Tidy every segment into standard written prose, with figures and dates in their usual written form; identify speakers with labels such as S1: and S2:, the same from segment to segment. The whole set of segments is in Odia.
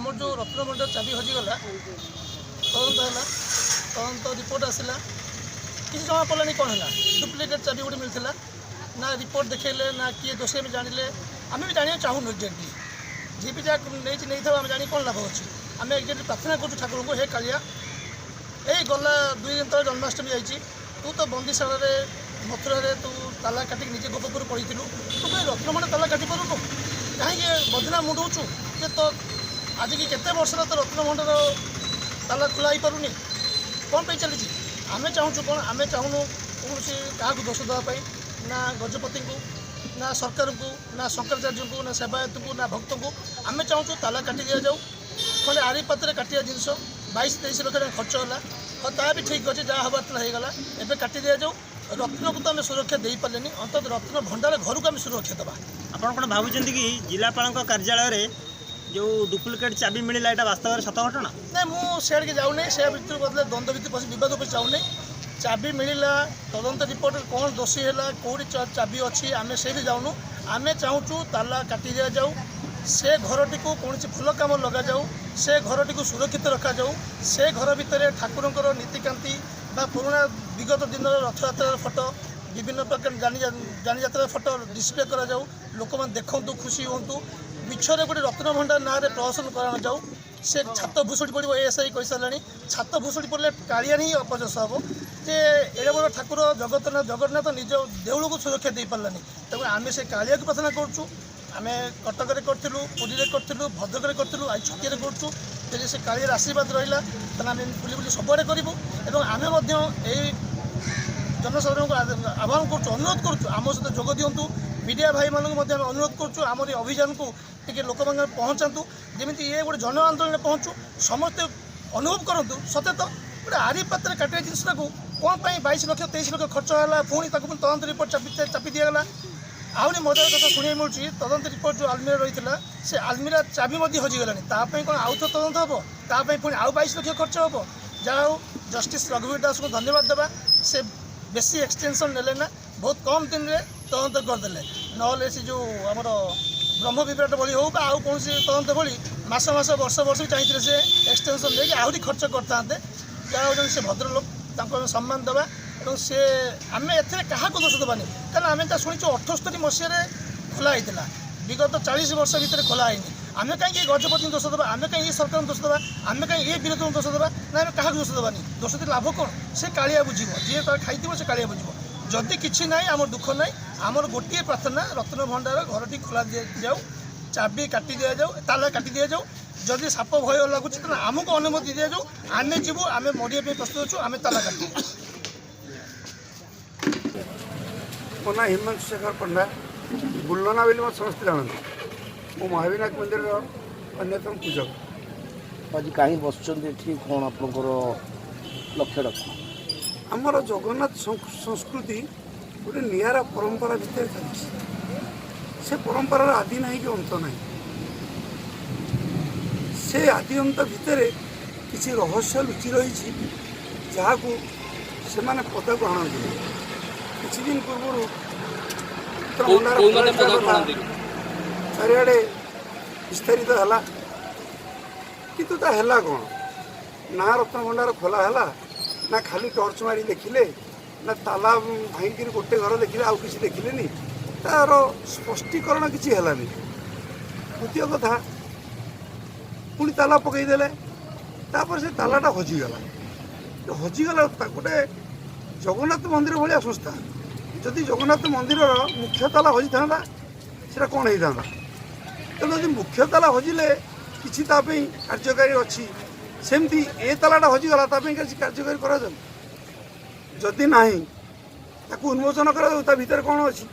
S1: ଆମର ଯେଉଁ ରତ୍ନଭଣ୍ଡାର ଚାବି ହଜିଗଲା, ତଦନ୍ତ ହେଲା, ତଦନ୍ତ ରିପୋର୍ଟ ଆସିଲା, କିଛି ଜଣା ପଡ଼ିଲାନି କ'ଣ ହେଲା। ଡୁପ୍ଲିକେଟ୍ ଚାବି ଗୋଟେ ମିଳିଥିଲା ନା ରିପୋର୍ଟ ଦେଖେଇଲେ ନା କିଏ ଦୋଷୀ ଆମେ ଜାଣିଲେ। ଆମେ ବି ଜାଣିବାକୁ ଚାହୁଁନୁ ଏକ୍ଜାକ୍ଟଲି। ଯିଏ ବି ଯାହା ନେଇଛି ନେଇଥାଉ, ଆମେ ଜାଣି କ'ଣ ଲାଭ ଅଛି? ଆମେ ଏକ୍ଜାକ୍ଟଲି ପ୍ରାର୍ଥନା କରୁଛୁ ଠାକୁରଙ୍କୁ, ହେ କାଳିଆ, ଏଇ ଗଲା 2 ଦିନ ତଳେ ଜନ୍ମାଷ୍ଟମୀ ଯାଇଛି, ତୁ ତ ବନ୍ଦିଶାଳାରେ ମଥୁରାରେ ତୁ ତାଲା କାଟିକି ନିଜେ ଗୋପପୁର ପଳେଇଥିଲୁ, ତୁ କାହିଁ ରତ୍ନଭଣ୍ଡାର ତାଲା କାଟି ପାରୁନୁ? କାହିଁକି ବଦନାମ ମୁଣ୍ଡଉଛୁ ଯେ ତ ଆଜିକି କେତେ ବର୍ଷ ହେଲା ତ ରତ୍ନଭଣ୍ଡାର ତାଲା ଖୋଲା ହେଇପାରୁନି? କ'ଣ ପାଇଁ ଚାଲିଛି? ଆମେ ଚାହୁଁଛୁ କ'ଣ? ଆମେ ଚାହୁଁନୁ କୌଣସି କାହାକୁ ଦୋଷ ଦେବା ପାଇଁ, ନା ଗଜପତିଙ୍କୁ, ନା ସରକାରଙ୍କୁ, ନା ଶଙ୍କରାଚାର୍ଯ୍ୟଙ୍କୁ, ନା ସେବାୟତଙ୍କୁ, ନା ଭକ୍ତଙ୍କୁ। ଆମେ ଚାହୁଁଛୁ ତାଲା କାଟି ଦିଆଯାଉ। ଖଣ୍ଡେ ଆରି ପାତରେ କାଟିବା ଜିନିଷ 22-23 ଲକ୍ଷ ଟଙ୍କା ଖର୍ଚ୍ଚ ହେଲା। ହଁ, ତା ବି ଠିକ୍ ଅଛି, ଯାହା ହେବାର ଥିଲା ହେଇଗଲା। ଏବେ କାଟି ଦିଆଯାଉ। ରତ୍ନକୁ ତ ଆମେ ସୁରକ୍ଷା ଦେଇପାରିଲେନି, ଅନ୍ତତଃ ରତ୍ନ ଭଣ୍ଡାର ଘରକୁ ଆମେ ସୁରକ୍ଷା ଦେବା।
S2: ଆପଣ କ'ଣ ଭାବୁଛନ୍ତି କି ଜିଲ୍ଲାପାଳଙ୍କ କାର୍ଯ୍ୟାଳୟରେ ଯେଉଁ ଡୁପ୍ଲିକେଟ୍ ଚାବି ମିଳିଲା, ଏଇଟା ବାସ୍ତବରେ ସତ ଘଟଣା?
S1: ନାଇଁ, ମୁଁ ସିଆଡ଼ିକି ଯାଉନାହିଁ। ସେ ଭିତରୁ ବଦଲେ ଦ୍ୱନ୍ଦ୍ୱ ଭିତରୁ ପଶି ବିବାଦ ଉପରେ ଯାଉନାହିଁ। ଚାବି ମିଳିଲା, ତଦନ୍ତ ରିପୋର୍ଟ କ'ଣ ଦୋଷୀ ହେଲା, କେଉଁଠି ଚାବି ଅଛି, ଆମେ ସେଇଠି ଯାଉନୁ। ଆମେ ଚାହୁଁଛୁ ତାଲା କାଟି ଦିଆଯାଉ, ସେ ଘରଟିକୁ କୌଣସି ଭଲ କାମ ଲଗାଯାଉ, ସେ ଘରଟିକୁ ସୁରକ୍ଷିତ ରଖାଯାଉ। ସେ ଘର ଭିତରେ ଠାକୁରଙ୍କର ନୀତିକାନ୍ତି ବା ପୁରୁଣା ବିଗତ ଦିନର ରଥଯାତ୍ରାର ଫଟୋ, ବିଭିନ୍ନ ପ୍ରକାର ଯାନିଯାତ୍ରାର ଫଟୋ ଡିସପ୍ଲେ କରାଯାଉ। ଲୋକମାନେ ଦେଖନ୍ତୁ, ଖୁସି ହୁଅନ୍ତୁ। ମିଛରେ ଗୋଟେ ରତ୍ନଭଣ୍ଡାର ନାଁରେ ପ୍ରହସନ କରାନଯାଉ। ସେ ଛାତ ଭୁଷୁଡ଼ି ପଡ଼ିବ, ଏଏସ୍ଆଇ କହିସାରିଲାଣି। ଛାତ ଭୁଷୁଡ଼ି ପଡ଼ିଲେ କାଳିଆର ହିଁ ଅପଯଶ ହେବ ଯେ ଏଡ଼େ ବଡ଼ ଠାକୁର ଜଗତନାଥ ଜଗନ୍ନାଥ ନିଜ ଦେଉଳକୁ ସୁରକ୍ଷା ଦେଇପାରିଲାନି। ତେଣୁ ଆମେ ସେ କାଳିଆକୁ ପ୍ରାର୍ଥନା କରୁଛୁ। ଆମେ କଟକରେ କରିଥିଲୁ, ପୁରୀରେ କରିଥିଲୁ, ଭଦ୍ରକରେ କରିଥିଲୁ, ଆଜି ଛତିଆରେ କରୁଛୁ। ଯଦି ସେ କାଳିଆର ଆଶୀର୍ବାଦ ରହିଲା, ତାହେଲେ ଆମେ ବୁଲି ବୁଲି ସବୁଆଡ଼େ କରିବୁ। ଏବଂ ଆମେ ମଧ୍ୟ ଏଇ ଜନସାଧାରଣଙ୍କୁ ଆହ୍ୱାନ କରୁଛୁ, ଅନୁରୋଧ କରୁଛୁ, ଆମ ସହିତ ଯୋଗ ଦିଅନ୍ତୁ। ମିଡ଼ିଆ ଭାଇମାନଙ୍କୁ ମଧ୍ୟ ଆମେ ଅନୁରୋଧ କରୁଛୁ, ଆମର ଏ ଅଭିଯାନକୁ ଟିକେ ଲୋକମାନଙ୍କ ପହଞ୍ଚାନ୍ତୁ, ଯେମିତି ଇଏ ଗୋଟେ ଜନ ଆନ୍ଦୋଳନରେ ପହଞ୍ଚୁ, ସମସ୍ତେ ଅନୁଭବ କରନ୍ତୁ। ସତେ ତ ଗୋଟେ ଆରି ପାତରେ କାଟିବା ଜିନିଷଟାକୁ କ'ଣ ପାଇଁ 22 ଲକ୍ଷ 23 ଲକ୍ଷ ଖର୍ଚ୍ଚ ହେଲା? ପୁଣି ତାକୁ ପୁଣି ତଦନ୍ତ ରିପୋର୍ଟ ଚାପି ଚାପି ଦିଆଗଲା। ଆହୁରି ମଜାର କଥା ଶୁଣିବାକୁ ମିଳୁଛି, ତଦନ୍ତ ରିପୋର୍ଟ ଯେଉଁ ଆଲମିରା ରହିଥିଲା, ସେ ଆଲମିରା ଚାବି ମଧ୍ୟ ହଜିଗଲାଣି। ତା ପାଇଁ କ'ଣ ଆଉ ଥରେ ତଦନ୍ତ ହେବ? ତା ପାଇଁ ପୁଣି ଆଉ 22 ଲକ୍ଷ ଖର୍ଚ୍ଚ ହେବ? ଯାହା ହଉ, ଜଷ୍ଟିସ୍ ରଘୁବୀର ଦାସଙ୍କୁ ଧନ୍ୟବାଦ ଦେବା, ସେ ବେଶୀ ଏକ୍ସଟେନସନ୍ ନେଲେ ନା, ବହୁତ କମ୍ ଦିନରେ ତଦନ୍ତ କରିଦେଲେ। ନହେଲେ ସେ ଯେଉଁ ଆମର ବ୍ରହ୍ମ ବିଭ୍ରାଟ ଭଳି ହେଉ ବା ଆଉ କୌଣସି ତଦନ୍ତ ଭଳି ମାସ ମାସ, ବର୍ଷ ବର୍ଷ ବି ଚାହିଁଥିଲେ ସେ ଏକ୍ସଟେନସନ୍ ନେଇକି ଆହୁରି ଖର୍ଚ୍ଚ କରିଥାନ୍ତେ। ଯାହା ହେଉଛନ୍ତି ସେ ଭଦ୍ରଲୋକ, ତାଙ୍କୁ ଆମେ ସମ୍ମାନ ଦେବା। ଏବଂ ସେ ଆମେ ଏଥିରେ କାହାକୁ ଦୋଷ ଦେବାନି, କାରଣ ଆମେ ତା ଶୁଣିଛୁ 78 ମସିହାରେ ଖୋଲା ହେଇଥିଲା, ବିଗତ 40 ବର୍ଷ ଭିତରେ ଖୋଲା ହେଇନି। ଆମେ କାହିଁକି ଗଜପତିଙ୍କୁ ଦୋଷ ଦେବା? ଆମେ କାହିଁକି ଏ ସରକାରଙ୍କୁ ଦୋଷ ଦେବା? ଆମେ କାହିଁକି ଏ ବିରୋଧୀଙ୍କୁ ଦୋଷ ଦେବା? ନା, ଆମେ କାହାକୁ ଦୋଷ ଦେବାନି। ଦୋଷ ଦେଲେ ଲାଭ କ'ଣ? ସେ କାଳିଆ ବୁଝିବ। ଯିଏ ତାର ଖାଇଥିବ ସେ କାଳିଆ ବୁଝିବ। ଯଦି କିଛି ନାହିଁ, ଆମର ଦୁଃଖ ନାହିଁ। ଆମର ଗୋଟିଏ ପ୍ରାର୍ଥନା, ରତ୍ନ ଭଣ୍ଡାର ଘରଟି ଖୋଲା ଦିଆଯାଉ, ଚାବି କାଟି ଦିଆଯାଉ, ତାଲା କାଟି ଦିଆଯାଉ। ଯଦି ସାପ ଭୟ ଲାଗୁଛି, ତାହେଲେ ଆମକୁ ଅନୁମତି ଦିଆଯାଉ। ଆମେ ଯିବୁ, ଆମେ ମରିବା ପାଇଁ ପ୍ରସ୍ତୁତ ଅଛୁ, ଆମେ ତାଲା କାଟିବୁ।
S3: ମୋ ନାଁ ହିମାଂଶୁ ଶେଖର ପଣ୍ଡା, ବୁଲନା ବୋଲି ମୋତେ ସମସ୍ତେ ଜାଣନ୍ତି। ମୁଁ ମହାବିନାୟକ ମନ୍ଦିରର ଅନ୍ୟତମ ପୂଜକ।
S4: ଆଜି କାହିଁ ବସିଛନ୍ତି ଏଠି? କ'ଣ ଆପଣଙ୍କର ଲକ୍ଷ୍ୟଟା କ'ଣ?
S3: ଆମର ଜଗନ୍ନାଥ ସଂସ୍କୃତି ଗୋଟେ ନିଆରା ପରମ୍ପରା ଭିତରେ ଚାଲିଛି। ସେ ପରମ୍ପରାର ଆଦି ନାହିଁ କି ଅନ୍ତ ନାହିଁ। ସେ ଆଦି ଅନ୍ତ ଭିତରେ କିଛି ରହସ୍ୟ ଲୁଚି ରହିଛି, ଯାହାକୁ ସେମାନେ ପଦାକୁ ଆଣନ୍ତି। କିଛି ଦିନ ପୂର୍ବରୁ ରତ୍ନଭଣ୍ଡାର ଖୋଲାଯିବା କଥା ଚାରିଆଡ଼େ ବିସ୍ତାରିତ ହେଲା, କିନ୍ତୁ ତା ହେଲା କ'ଣ? ନା ରତ୍ନଭଣ୍ଡାର ଖୋଲା ହେଲା, ନା ଖାଲି ଟର୍ଚ୍ଚ ମାରି ଦେଖିଲେ, ନା ତାଲା ଭାଙ୍ଗିକିରି ଗୋଟେ ଘର ଦେଖିଲେ, ଆଉ କିଛି ଦେଖିଲେନି। ତାର ସ୍ପଷ୍ଟୀକରଣ କିଛି ହେଲାନି। ଦ୍ୱିତୀୟ କଥା, ପୁଣି ତାଲା ପକାଇଦେଲେ, ତାପରେ ସେ ତାଲାଟା ହଜିଗଲା। ହଜିଗଲା ଗୋଟେ ଜଗନ୍ନାଥ ମନ୍ଦିର ଭଳିଆ ସଂସ୍ଥା, ଯଦି ଜଗନ୍ନାଥ ମନ୍ଦିରର ମୁଖ୍ୟ ତାଲା ହଜିଥାନ୍ତା, ସେଟା କ'ଣ ହେଇଥାନ୍ତା? ତେଣୁ ଯଦି ମୁଖ୍ୟ ତାଲା ହଜିଲେ କିଛି ତା ପାଇଁ କାର୍ଯ୍ୟକାରୀ ଅଛି, ସେମିତି ଏ ତାଲାଟା ହଜିଗଲା, ତା ପାଇଁ କିଛି କାର୍ଯ୍ୟକାରୀ କରାଯାଉ। ଯଦି ନାହିଁ, ତାକୁ ଉନ୍ମୋଚନ କରାଯାଉ, ତା ଭିତରେ କ'ଣ ଅଛି।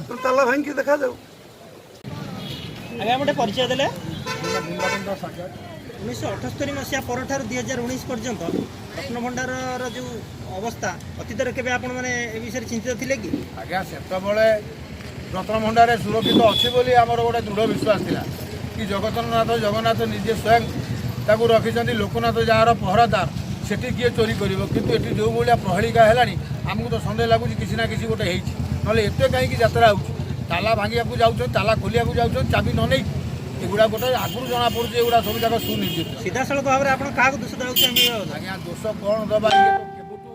S3: ତେଣୁ ତାଲା ଭାଙ୍ଗିକି ଦେଖାଯାଉ।
S2: ଆଜ୍ଞା, ଗୋଟେ ପରିଚୟ ଦେଲେ। 1978 ମସିହା ପରଠାରୁ 2019 ପର୍ଯ୍ୟନ୍ତ ରତ୍ନଭଣ୍ଡାରର ଯେଉଁ ଅବସ୍ଥା, ଅତୀତରେ କେବେ ଆପଣମାନେ ଏ ବିଷୟରେ ଚିନ୍ତିତ ଥିଲେ କି?
S5: ଆଜ୍ଞା, ସେତେବେଳେ ରତ୍ନଭଣ୍ଡାରରେ ସୁରକ୍ଷିତ ଅଛି ବୋଲି ଆମର ଗୋଟେ ଦୃଢ଼ ବିଶ୍ୱାସ ଥିଲା କି ଜଗତନାଥ ଜଗନ୍ନାଥ ନିଜେ ସ୍ୱୟଂ ତାକୁ ରଖିଛନ୍ତି, ଲୋକନାଥ ଯାହାର ପହରାଦାର, ସେଠି କିଏ ଚୋରି କରିବ? କିନ୍ତୁ ଏଠି ଯେଉଁ ଭଳିଆ ପ୍ରହେଳିକା ହେଲାଣି, ଆମକୁ ତ ସନ୍ଦେହ ଲାଗୁଛି କିଛି ନା କିଛି ଗୋଟେ ହେଇଛି। ନହେଲେ ଏତେ କାହିଁକି ଯାତ୍ରା ହେଉଛି? ତାଲା ଭାଙ୍ଗିବାକୁ ଯାଉଛନ୍ତି, ତାଲା ଖୋଲିବାକୁ ଯାଉଛନ୍ତି ଚାବି ନ ନେଇକି। ଏଗୁଡ଼ା ଗୋଟେ ଆଗରୁ ଜଣାପଡ଼ୁଛି, ଏଗୁଡ଼ା ସବୁ ଯାକ ସୁନିଶ୍ଚିତ।
S2: ସିଧାସଳଖ ଭାବରେ ଆପଣ କାହାକୁ ଦୋଷ ଦେବାକୁ ଚାହିଁବେ?
S5: ଆଜ୍ଞା, ଦୋଷ କ'ଣ ଦେବା? ଇଏ ତ କେବେଠୁ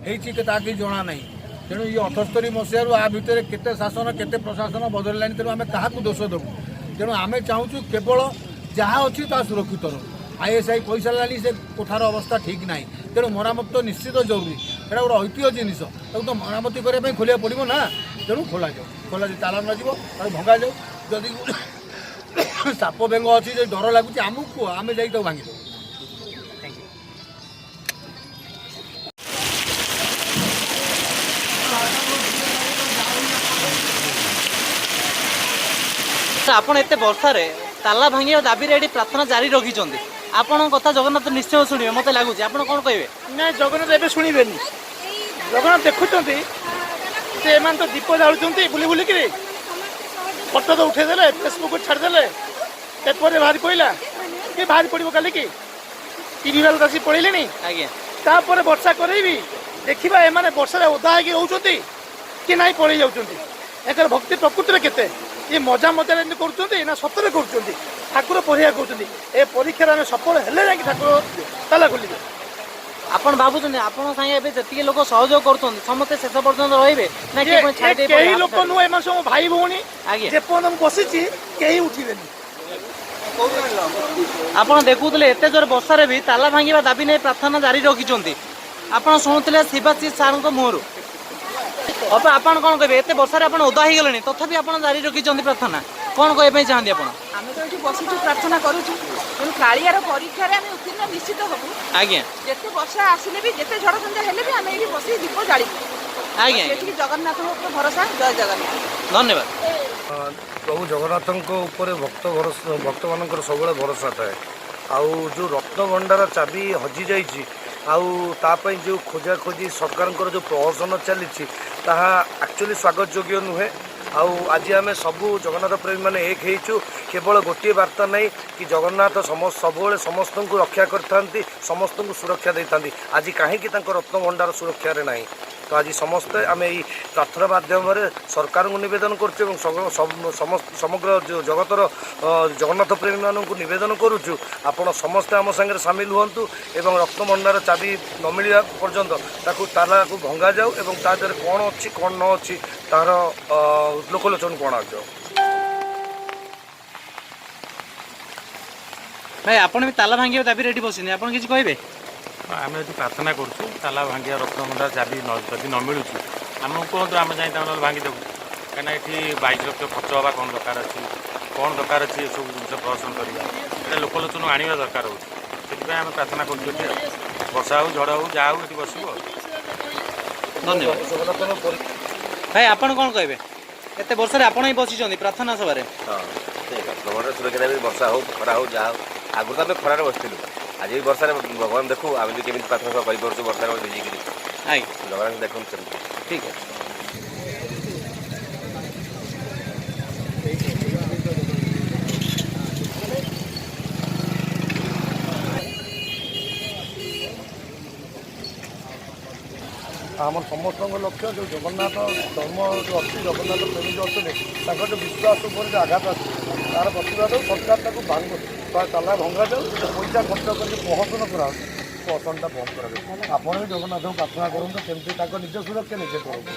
S5: ହେଇଛି କି ତାହା କିଛି ଜଣା ନାହିଁ। ତେଣୁ ଇଏ 78 ମସିହାରୁ ଆ ଭିତରେ କେତେ ଶାସନ, କେତେ ପ୍ରଶାସନ ବଦଳିଲାଣି। ତେଣୁ ଆମେ କାହାକୁ ଦୋଷ ଦେବୁ? ତେଣୁ ଆମେ ଚାହୁଁଛୁ କେବଳ ଯାହା ଅଛି ତାହା ସୁରକ୍ଷିତ ରହୁ। ଆଇଏସ୍ଆଇ କହିସାରିଲାଣି ସେ କୋଠାର ଅବସ୍ଥା ଠିକ୍ ନାହିଁ। ତେଣୁ ମରାମତି ତ ନିଶ୍ଚିତ ଜରୁରୀ। ସେଇଟା ଗୋଟେ ଐତିହ୍ୟ ଜିନିଷ, ତାକୁ ତ ମରାମତି କରିବା ପାଇଁ ଖୋଲିବାକୁ ପଡ଼ିବ ନା। ତେଣୁ ଖୋଲାଯାଉ, ଖୋଲାଯାଉ, ତାଲା ନଯିବ, ତାକୁ ଭଙ୍ଗାଯାଉ। ଯଦି ସାପ ବେଙ୍ଗ ଅଛି, ଯଦି ଡର ଲାଗୁଛି, ଆମକୁ କୁହ, ଆମେ ଯାଇ ତାକୁ ଭାଙ୍ଗିଦେବୁ।
S2: Thank you. ଆପଣ ଏତେ ବର୍ଷାରେ ତାଲା ଭାଙ୍ଗିବା ଦାବିରେ ଏଠି ପ୍ରାର୍ଥନା ଜାରି ରଖିଛନ୍ତି। ଆପଣଙ୍କ କଥା ଜଗନ୍ନାଥ ନିଶ୍ଚୟ ଶୁଣିବେ ମତେ ଲାଗୁଛି। ଆପଣ କ'ଣ କହିବେ?
S1: ନାଇଁ, ଜଗନ୍ନାଥ ଏବେ ଶୁଣିବେନି। ଜଗନ୍ନାଥ ଦେଖୁଛନ୍ତି ଯେ ଏମାନେ ତ ଦୀପ ଜାଳୁଛନ୍ତି ବୁଲି ବୁଲିକିରି, ଫଟୋ ତ ଉଠେଇଦେଲେ, ଫେସବୁକ୍ ଛାଡ଼ିଦେଲେ, ପେପରରେ ବାହାରି ପଡ଼ିଲା କି ବାହାରି ପଡ଼ିବ କାଲିକି, ଟିଭି ବାଲା ଆସି ପଳେଇଲେଣି। ତାପରେ ବର୍ଷା କରେଇବି, ଦେଖିବା ଏମାନେ ବର୍ଷାରେ ଓଦା ହେଇକି ରହୁଛନ୍ତି କି ନାଇଁ ପଳେଇ ଯାଉଛନ୍ତି। ଏଙ୍କର ଭକ୍ତି ପ୍ରକୃତିରେ କେତେ? ଇଏ ମଜା ମଜାରେ ଏମିତି କରୁଛନ୍ତି ନା ସତରେ କରୁଛନ୍ତି? ଠାକୁର ପରୀକ୍ଷା କରୁଛନ୍ତି। ଏ ପରୀକ୍ଷାରେ ଆମେ ସଫଳ ହେଲେ ଯାଇକି ଠାକୁର ତାଲା ଖୋଲିବେ।
S2: ଆପଣ ଭାବୁଛନ୍ତି ଆପଣଙ୍କ ସାଙ୍ଗେ ଏବେ ଯେତିକି ଲୋକ ସହଯୋଗ କରୁଛନ୍ତି, ସମସ୍ତେ ଶେଷ ପର୍ଯ୍ୟନ୍ତ ରହିବେ ନା କିଏ ପୁଣି ଛାଡ଼ି ଦେଇ
S1: କେହି
S2: ପଳେଇବେ?
S1: ଲୋକ ନୁହଁ, ଏମାନେ ସବୁ ଭାଇ ଭଉଣୀ। ଯେପର୍ଯ୍ୟନ୍ତ ମୁଁ ବସିଛି, କେହି ଉଠିବେନି।
S2: ଆପଣ ଦେଖୁଥିଲେ, ଏତେ ଜୋର ବର୍ଷାରେ ବି ତାଲା ଭାଙ୍ଗିବା ଦାବି ନେଇ ପ୍ରାର୍ଥନା ଜାରି ରଖିଛନ୍ତି। ଆପଣ ଶୁଣୁଥିଲେ ଶିବାଶିଷ ସାର୍ଙ୍କ ମୁହଁରୁ। ଅପା, ଆପଣ କ'ଣ କହିବେ? ଏତେ ବର୍ଷାରେ ଆପଣ ଓଦା ହେଇଗଲେଣି, ତଥାପି ଆପଣ ଜାରି ରଖିଛନ୍ତି ପ୍ରାର୍ଥନା। କ'ଣ କହିବା ପାଇଁ ଚାହାନ୍ତି ଆପଣ?
S6: ଆମେ ତ ଏଠି ବସିଛୁ, ପ୍ରାର୍ଥନା କରୁଛୁ। ତେଣୁ କାଳିଆର ପରୀକ୍ଷାରେ ଆମେ ଉତ୍ତୀର୍ଣ୍ଣ ନିଶ୍ଚିତ ହବୁ। ଯେତେ ବର୍ଷା ଆସିଲେ ବି, ଯେତେ ଝଡ଼ ଝଞ୍ଜା ହେଲେ ବି, ଆମେ ଏଇଠି ବସି ଦୀପ ଜାଳିବୁ। ସେଠିକି ଜଗନ୍ନାଥଙ୍କ ଉପରେ ଭରସା। ଜୟ ଜଗନ୍ନାଥ।
S2: ଧନ୍ୟବାଦ।
S7: ପ୍ରଭୁ ଜଗନ୍ନାଥଙ୍କ ଉପରେ ଭକ୍ତ ଭରସା, ଭକ୍ତମାନଙ୍କର ସବୁବେଳେ ଭରସା ଥାଏ। ଆଉ ଯେଉଁ ରତ୍ନଭଣ୍ଡାର ଚାବି ହଜିଯାଇଛି, ଆଉ ତା ପାଇଁ ଯେଉଁ ଖୋଜାଖୋଜି, ସରକାରଙ୍କର ଯେଉଁ ପ୍ରହସନ ଚାଲିଛି, ତାହା ଆକ୍ଚୁଆଲି ସ୍ୱାଗତ ଯୋଗ୍ୟ ନୁହେଁ। ଆଉ ଆଜି ଆମେ ସବୁ ଜଗନ୍ନାଥ ପ୍ରେମୀମାନେ ଏକ ହେଇଛୁ କେବଳ ଗୋଟିଏ ବାର୍ତ୍ତା ନେଇ କି ଜଗନ୍ନାଥ ସବୁବେଳେ ସମସ୍ତଙ୍କୁ ରକ୍ଷା କରିଥାନ୍ତି, ସମସ୍ତଙ୍କୁ ସୁରକ୍ଷା ଦେଇଥାନ୍ତି। ଆଜି କାହିଁକି ତାଙ୍କ ରତ୍ନଭଣ୍ଡାର ସୁରକ୍ଷାରେ ନାହିଁ? ତ ଆଜି ସମସ୍ତେ ଆମେ ଏଇ ପ୍ରାର୍ଥନା ମାଧ୍ୟମରେ ସରକାରଙ୍କୁ ନିବେଦନ କରୁଛୁ ଏବଂ ସମଗ୍ର ଯୋଉ ଜଗତର ଜଗନ୍ନାଥ ପ୍ରେମୀମାନଙ୍କୁ ନିବେଦନ କରୁଛୁ, ଆପଣ ସମସ୍ତେ ଆମ ସାଙ୍ଗରେ ସାମିଲ ହୁଅନ୍ତୁ ଏବଂ ରତ୍ନଭଣ୍ଡାର ଚାବି ନ ମିଳିବା ପର୍ଯ୍ୟନ୍ତ ତାକୁ ତାଲାକୁ ଭଙ୍ଗାଯାଉ ଏବଂ ତା ଦେହରେ କ'ଣ ଅଛି, କ'ଣ ନ ଅଛି, ତାହାର ଲୋକଲୋଚନକୁ ଅଣାଯାଉ।
S2: ଭାଇ, ଆପଣ ବି ତାଲା ଭାଙ୍ଗିବା ଦାବିରେ ଏଠି ବସିଛନ୍ତି। ଆପଣ କିଛି କହିବେ?
S8: ଆମେ ଏଠି ପ୍ରାର୍ଥନା କରୁଛୁ ତାଲା ଭାଙ୍ଗିବା। ରତ୍ନଭଣ୍ଡାର ଚାବି ଯଦି ନ ମିଳୁଛି, ଆମକୁ କୁହନ୍ତୁ, ଆମେ ଯାଇ ତାକୁ ନହେଲେ ଭାଙ୍ଗିଦେବୁ। କାହିଁକିନା ଏଠି 22 ଲକ୍ଷ ଖର୍ଚ୍ଚ ହେବା କ'ଣ ଦରକାର ଅଛି? କ'ଣ ଦରକାର ଅଛି ଏସବୁ ଜିନିଷ ପ୍ରଦର୍ଶନ କରିବା? ଏଇଟା ଲୋକଲୋଚନକୁ ଆଣିବା ଦରକାର ହେଉଛି। ସେଥିପାଇଁ ଆମେ ପ୍ରାର୍ଥନା କରୁଛୁ ଏଠି। ଆଉ ବର୍ଷା ହଉ, ଝଡ଼ ହଉ, ଯାହା ହଉ, ଏଠି ବସିବୁ ଆଉ।
S2: ଧନ୍ୟବାଦ।
S7: ଜଗନ୍ନାଥଙ୍କ
S2: ଭାଇ, ଆପଣ କ'ଣ କହିବେ? ଏତେ ବର୍ଷାରେ ଆପଣ ହିଁ ବସିଛନ୍ତି ପ୍ରାର୍ଥନା ସଭାରେ।
S9: ହଁ, ରତ୍ନଭଣ୍ଡାର ସୁରକ୍ଷା ଦାବି, ବର୍ଷା ହଉ, ଖରା ହଉ, ଯାହା ହଉ। ଆଗରୁ ତ ଆମେ ଖରାରେ ବସିଥିଲୁ, ଆଜି ବି ବର୍ଷାରେ। ଭଗବାନ ଦେଖୁ ଆମେ ବି କେମିତି ପ୍ରାର୍ଥନା ସଭା କରିପାରୁଛୁ ବର୍ଷାରେ ଭିଜିକିରି। ଜଗନ୍ନାଥ ଦେଖନ୍ତୁ ସେମିତି।
S2: ଠିକ୍ ଅଛି।
S7: ଆମର ସମସ୍ତଙ୍କ ଲକ୍ଷ୍ୟ, ଯେଉଁ ଜଗନ୍ନାଥ ଧର୍ମ ଯେଉଁ ଅଛି, ଜଗନ୍ନାଥ ପ୍ରେମୀ ଯେଉଁ ଅଛନ୍ତି, ତାଙ୍କର ଯେଉଁ ବିଶ୍ୱାସ ଉପରେ ଯେଉଁ ଆଘାତ ଅଛି, ତାର ପ୍ରତିବାଦ। ସରକାର ତାକୁ ଭାଙ୍ଗ, ତାଲା ଭଙ୍ଗାଯାଉ। ପଇସା ଖର୍ଚ୍ଚ କରିକି ପ୍ରହସନ କରାହେଉଛି, ପ୍ରହସନଟା ବନ୍ଦ କରାଯାଉ। ଆପଣ ବି ଜଗନ୍ନାଥଙ୍କୁ ପ୍ରାର୍ଥନା କରନ୍ତୁ, କେମିତି ତାଙ୍କ ନିଜ ସୁରକ୍ଷା ନିଜେ କରନ୍ତୁ।